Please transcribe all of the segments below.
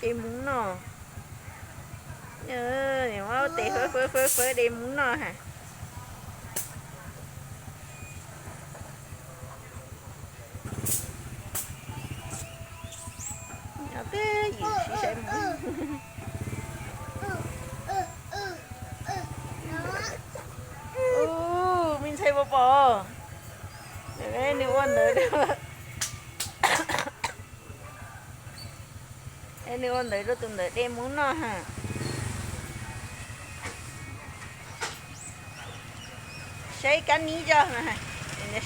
De mub noj. Muab tes fawb fawb fawb fawb de mub noj ha. Twb yim sib saib mus. Ub, me ntxhais puas pom? Nws ua ntawd. Nws ua ntawd rau tus ntawd de mub noj ha. Saib kab nib tso,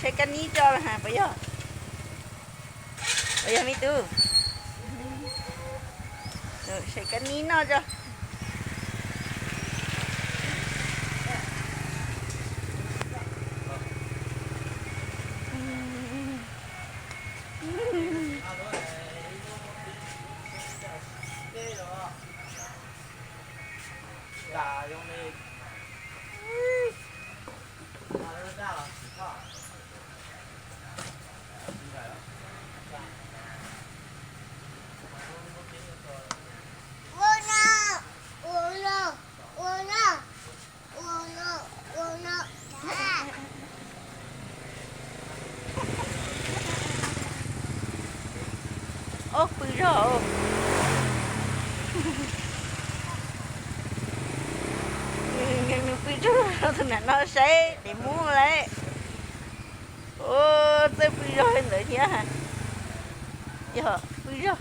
saib kab nib tso los ha, puas yog? Puas yog me tub? Saib kab nib noj tso. Ob, pw zog. Nws pw zog, tus nam no saib daim mub lawm. Ub, txawj pw zog li ntawd thiab. Yog pw zog.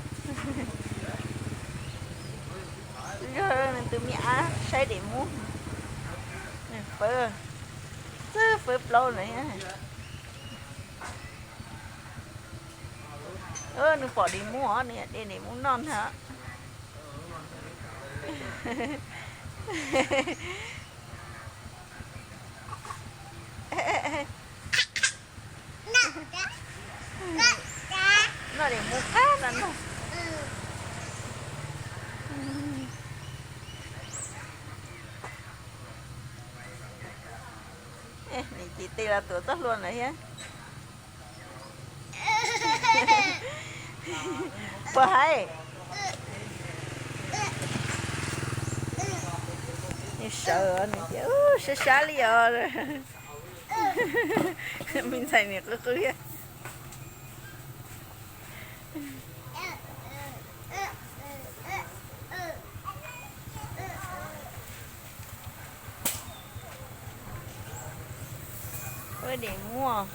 Pw zog, nws tus me ab saib daim mub. Nws fawb, txawj fawb plaub ntawd thiab. Nws pom daim mub os, nws de daim mub noj ntag. Noj daim mub qab no no. Nws ces tes los tuav txoj hlua ntawd thiab. Puas hais? Nws sawv, nws tias, sab sab li os. Me ntxhais nws qw qw thiab. Ua daim mub.